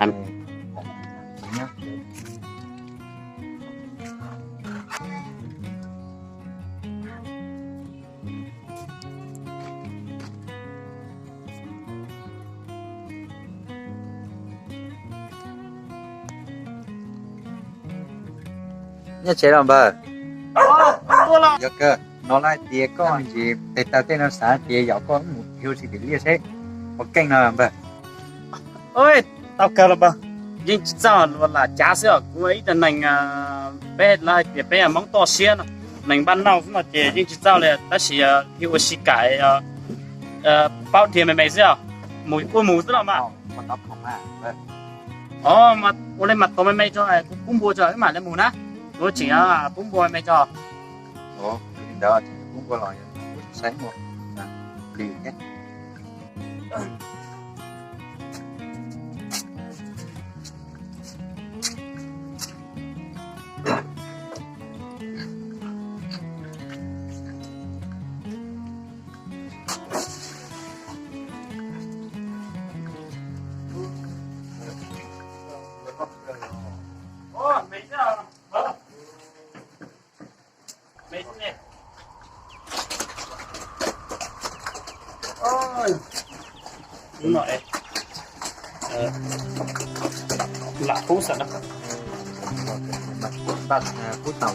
Nyob tsev los npawg? Yog kawg, hnov lawv hais tias koj me ntsis tes taw tej no, xav tias yog koj mus hu tsis tim liaj seb ua keej no npawg. Tau kawg los npawg, yeej tsis txawj, lam cav xwb os. Kuv ib tug neeg, peb lawv hais tias peb Hmoob toj siab no, neeg npaj nauj xwb no ces yeej tsis txawj li, tab sis thiaj ua si kam paub dhia me me xwb os. Mus kuj mus xwb los mas. Ua li mas tos me me tso, kuv pub npua tso wb mam li mus na. Kuv tseem pub npua me me tso. Li ntawd pub npua los kuv saib mus plis thiab. Lam pub xwb na. Pub tau.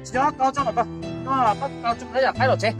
Tsis nyob kau tso los koj, koj kau tso yam qaib los tsev.